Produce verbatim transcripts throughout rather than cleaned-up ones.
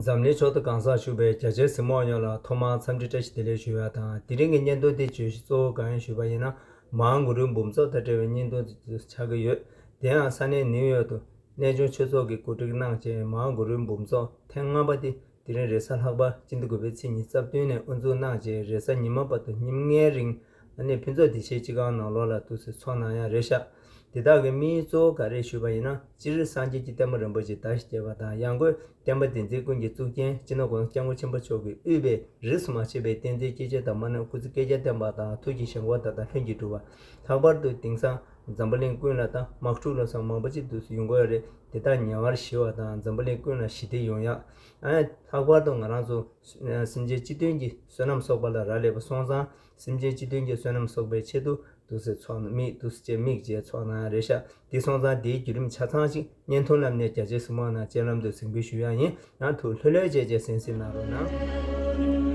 འཛམ་གླིང་ཕྱོགས་བསྡུས་གང་སར་བཞུགས་པའི་རྒྱ་ཆེའི་གཟིགས་མོ་བ་ཡོངས་ལ་ཐོག་མར་འཚམས་འདྲི་བཀྲ་ཤིས་བདེ་ལེགས་ཞུ་ཡ་དང་། དེ་རིང་གི་བརྙན་ཐུང་འདི་བརྗོད་གཞི་གཙོ་བོ་གང་ཡིན་ཞུས་པ་ཡིན་ན། མར་གུ་རུའི་འབུམ་ཚོགས་དང་འབྲེལ་བའི་བརྙན་ཐུང་ཆགས་ཀྱི་ཡོད། དེ་ཡང་ས་གནས་ནིའུ་ཡོག་ཏུ་གནས་ཆུང་ཆོས་ཚོགས་ཀྱིས་གོ་སྒྲིག་གནང་བྱས་མར་གུ་རུའི་འབུམ་ཚོགས་ཐེངས་ལྔ་པ་དེ་དེ་རིང་རེས་གཟའ་ལྷག་པ་སྤྱི་ཟླ་དགུ་པའི་ཚེས་ཉི་ཤུ་རྩ་བདུན་ནས་དབུ་འཛུགས་གནང་བྱས་རེས་གཟའ་ཉི་མ་བར་དུ་ཉིན་ལྔའི་རིང་ཨ་ནི་ཕུན་ཚོགས་བདེ་ཆེན་སྤྱི་ཁང་ནང་ལོགས་ལ་འདུག་སེ་ཚོགས་གནང་ཡ་རེད་ཤག་དེ་དག་གི་དམིགས་ཡུལ་གཙོ་བོ་ག་རེ་ཞུས་པ་ཡིན་ན། སྤྱིར་སངས་རྒྱས་ཀྱི་བསྟན་པ་རིན་པོ་ཆེ་དར་ཞིང་རྒྱས་པ་དང་། ཡང་སྒོས་བསྟན་པ་སྡེ་ཚན་ཀུན་གྱི་གཙུག་རྒྱན་སྤྱི་ནོར་༸གོང་ས་༸སྐྱབས་མགོན་ཆེན་པོ་མཆོག་གིས་དབུས་པའི་རིས་སུ་མ་ཆད་པའི་བསྟན་འཛིན་སྐྱེས་ཆེན་དང་མ་ཎི་སྐུ་ཚེ་བསྐལ་བརྒྱར་བརྟན་པ་དང་། ཐུགས་ཀྱི་བཞེད་དགོངས་མཐའ་དག་ལྷུན་གྱིས་གྲུབ་པ། ལྷག་པར་དུ་དེང་སང་འཛམ་བུ་གླིང་ཀུན་ལ་དང་དམག་འཁྲུག་ལ་སོགས་མང་པོ་ཅིག་འདུག་སེ་ཡོང་གི་ཡོད་རེད། དེ་དག་ཉེ་བར་ཞི་བ་དང་འཛམ་བུ་གླིང་ཀུན་ལ་ཞི་བདེ་ཡོང་ཡག་ཨ་ལྷག་པར་དུ་ང་རང་ཚོ་སེམས་ཅན་སྤྱི་མཐུན་གྱི་བསོད་ནམས་གསོག་པ་ལ་རག་ལས་པ་སོང་ཙང་། སེམས་ཅན་སྤྱི་མཐུན་གྱི་བསོད་ནམས་གསོག་པའི་ཆེད་དུ་འདུག་སེ་ཚོགས་ན་དམིགས། འདུག་སེ་བྱས་དམིགས་བྱས་ཚོགས་གནང་ཡ་རེད་ཤག་དེ་སོང་ཙང་དེའི་བརྒྱུད་རིམ་ཆ་ཚང་ཞིག་བརྙན་ཐུང་ལམ་ནས་རྒྱ་ཆེའི་གཟིགས་མོ་ནང་སྤྱན་ལམ་དུ་གཟིགས་འབུལ་ཞུ་ཡ་ཡིན། ཡང་ཐུགས་ལྷོད་ལྷོད་བྱས་བྱས་གསན་གཟིགས་གནང་རོགས་གནང་།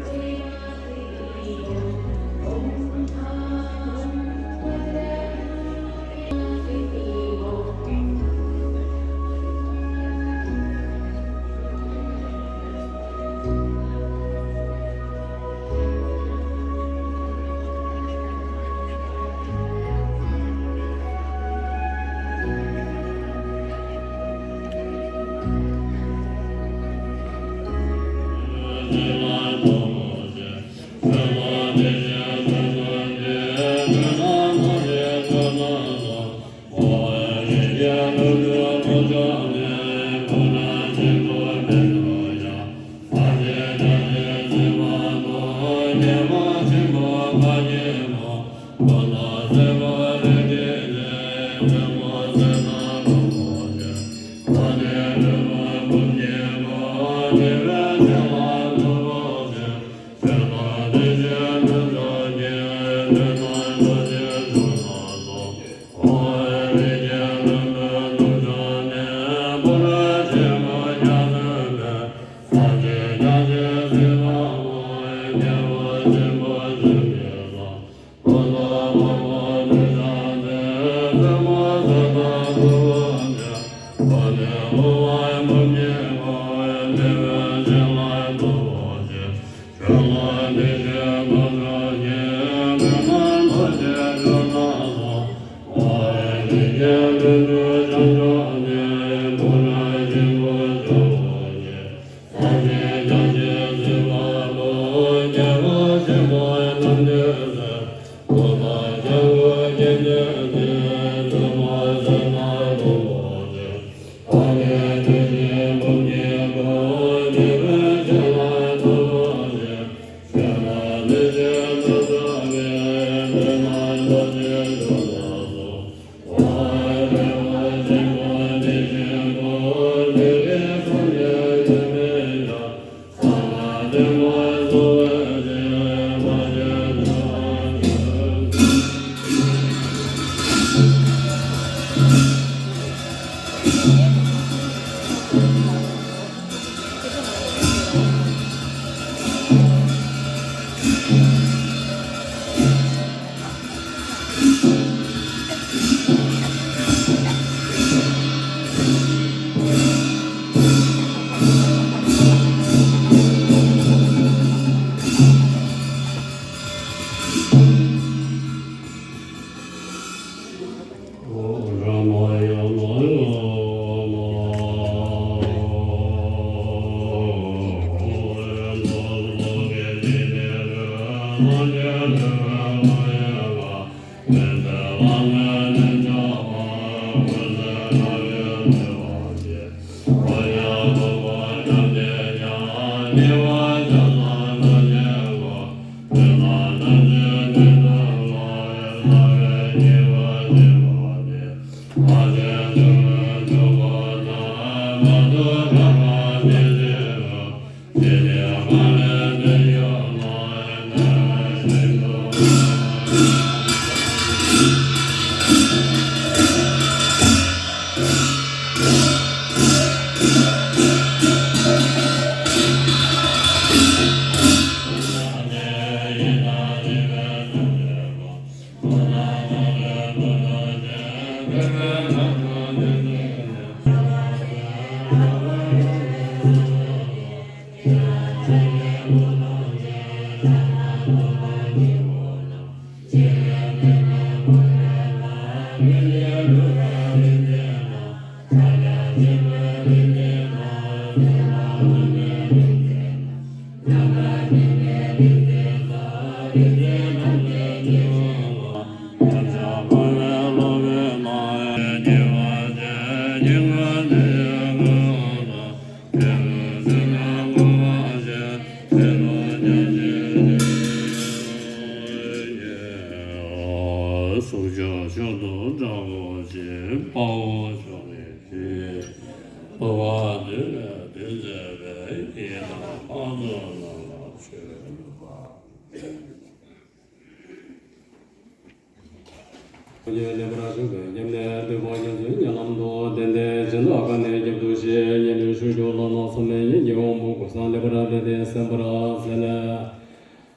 ལེགས་པར་བཞུགས་པའི་སྐྱབས་གནས་སྟོན་པ་རྒྱ་མཚོའི་ཉེ་ལམ་དུ། གདན་འདྲེན་སྦྱིན་བདག་ག་ནས་རྒྱབ་ཏུ་བཞེས། སྙན་སྒྲོན་ཞུ་རྒྱུ་བླ་ན་མཚོ་སྨན་ཡིན་གྱི་དབང་པོ་གོས་བཟང་ལེགས་པར་བསྟན་ཏེ་གསན་པར་མཛད་ནས།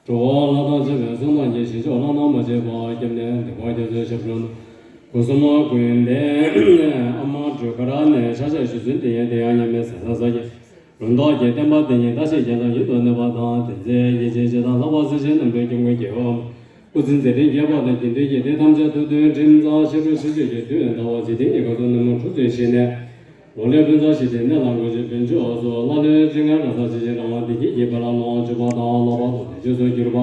འགྲོ་བ་ལྷ་དང་བཅས་པའི་གསུང་རྣམས་ཀྱི་ཞིང་མཆོག་བླ་ན་མ་མཆིས་པ། སྐྱབས་གནས་འདི་པ་རྒྱ་མཚོའི་ཞབས་དྲུང་སྐུ་གསུམ་དགོན་འདི་ཨ་མ་སྒྲོལ་དཀར་ནས་ཕྱག་ཕྱིད་ཞུ་ཚུལ་འདི་ཡང་དེ་ཡང་མཉམ་མེད་ཟས་གཙང་ས་ཀྱི་ལུང་རྟོགས་ཀྱི་བསྟན་པ་འདི་ཉིད་བརྟག་ཞིབ་རྒྱ་དང་ཡུལ་དུ་གནས་པ་དང་། དེ་ཚེ་ཡེ་ཤེས་སྤྱན་དང་ལྷག་པ་གསལ་བྱེད་རྣམ་གྲོལ་སྐྱབས་མགོན་རྒྱལ་བ། སྐུ་ཚེ་མཛད་འཕྲིན་རྒྱས་པ་དང་དགེ་འདུན་གྱི་སྡེ་ཐམས་ཅད་ཐུགས་མཐུན་ཁྲིམས་གཙང་ཕྱི་དྲོ་ཕྱི་ཕྱོགས་ཀྱི་དུས་ཡུན་ཟླ་བ་འཇིག་རྟེན་གྱི་སྐབས་སུ་ནུབ་མོ་ཁྲུ་ཚོས་ཕྱིས་ནས། ལོ་ལེགས་ཕུན་ཚོགས་ཤིང་དེ་གནས་ལ་འགོད་ཅིང་ཕན་ཆོག་སོགས། ཀླ་ཀློའི་སྤྱན་སྔར་གྲྭ་ཚང་ཆེ་ཆེན་རང་དབང་བདེ་སྐྱིད་ཀྱི་དཔལ་ལ་ལོངས་སྤྱོད་པ་དང་ལོག་པར་དུ་བདེ་སྤྱོད་སོགས་གྱུར་པ།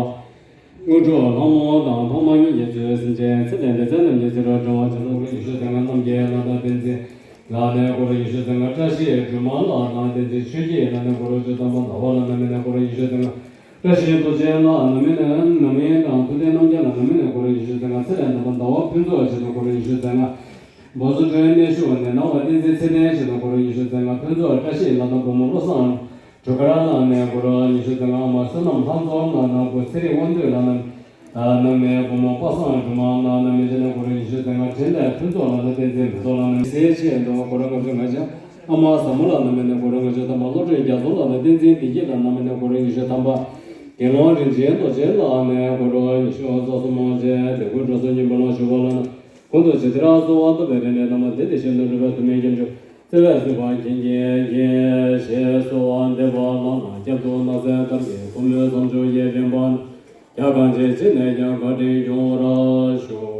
དངོས་གྲུབ་ལྷ་མོ་དང་འཕགས་མ་གཉིས་ཀྱིས་གཙོས་སེམས་ཅན་ཚེ་ལས་འདས་ཚད་རྣམས་ཀྱི་ཚེ་རབས་བགྲང་བར་བྱེད་དོ། ཡེ་ཤེས་སྤྱན་སྔར་རྣམ་རྒྱལ་ལགས་དང་བསྟན་འཛིན་ལགས་ནས་གུ་རུ་ཡེ་ཤེས་སྤྱན་སྔར་བཀྲ་ཤིས་སྒྲོལ་མ་ལགས་དང་བསྟན་འཛིན་ཆོས་སྐྱིད་ལགས་ནས་གུ་རུ་ཆོས་དམ་པ་ཟླ་བ་ལགས། རྣམ་སྨིན་ནས་གུ་རུ་ཡེ་ཤེས་སྤྱན་སྔར་བཀྲ་ཤིས་རྡོ་རྗེ་ལགས། རྣམ་སྨིན་ནས་རྣམ་སྨིན་དང་ཐུབ་བསྟན་རྣམ་རྒྱལ་ལགས། རྣམ་སྨིན་ནས་གུ་རུ་ཡེ་ཤེས་སྤྱན་སྔར་ཚེ་ལས་འདས་པ་ཟླ་བ་ཕུན་ཚོགས་ཆེད་དུ་གུ་རུ་ཡེ་ཤེས་སྤྱན་སྔར། བོ་སོ་ཊོའི་གནས་ཤུལ་ནས་ནང་པ་བསྟན་འཛིན་ཚེ་བརྟན་ཆེད་དུ་གུ་རུ་ཡེ་ཤེས་སྤྱན་སྔར་ཕུན་ཚོགས་བཀྲ་ཤིས་ལགས་དང་བུ་མོ་བློ་བཟང་སྒྲོལ་དཀར་ལགས་ནས་གུ་རུ་ཡེ་ཤེས་སྤྱན་སྔར། ཨ་མ་བསོད་ནམས་ལྷ་མཚོ་ལགས་ནས་བུ་ཚེ་རིང་དབང་འདུས་ལགས་ནས། རྣམ་སྨིན་བུ་མོ་པ་སངས་སྒྲོལ་མ་ལགས། རྣམ་སྨིན་ཆེད་ནས་གུ་རུ་ཡེ་ཤེས་སྤྱན་སྔར། འཕྲིན་ལས་ཕུན་ཚོགས་ལགས་ནས་བསྟན་འཛིན་མེ་ཏོག་ལགས་ནས། སྲས་ཆེད་དུ་གུ་རུ་ང་ཚོའི་ང་ཅག་ཨ་མ་ཟབ་མོ་ལགས། རྣམ་སྨིན་ནས་གུ་རུ་ང་ཚོའི་དམ་པ་བློ་གྲོས་རྒྱ་མཚོ་ལགས་ནས་བསྟན་འཛིན་བདེ་སྐྱིད་ལགས། རྣམ་སྨིན་ནས་གུ་རུ་ཡེ་ཤེས་དམ་པ་དགེ་སློང་རིན་ཆེན་རྡོ་རྗེ་ལགས་ནས་གུ་རུ་ཡེ་ཤེས་རྩ་གསུམ་མ་བཅས་དེ་ཀུན་འགྲོ་སོང་སྙིང་པོ་ལ་ཞུ་བ་ལགས་ན། ཁོང་དུ་ཇི་ལྟར་གསོལ་བ་བཏབ་པའི་རིང་ལས་ལྷག་མ་དེ་དེ་བཞིན་དུ་འགྲུབ་པའི་མཐུ་མའི་སྐྱབས་འཇུག་བརྩེ་བས་གཟིགས་པ་མཁྱེན་གྱིས་ཞེས་གསོལ་བ་འདེབས་པ་ལགས་ན། སྐྱབས་སུ་བདག་སྲས་ཐམས་ཅད་ཐོག་མའི་མཚམས་སྦྱོར་གྱི་རིམ་པ་ནི། རྒྱ་གང་ཆེ་ཕྱི་ནས་ཀྱང་བཀའ་དྲིན་སྐྱོང་བར་ཤོག།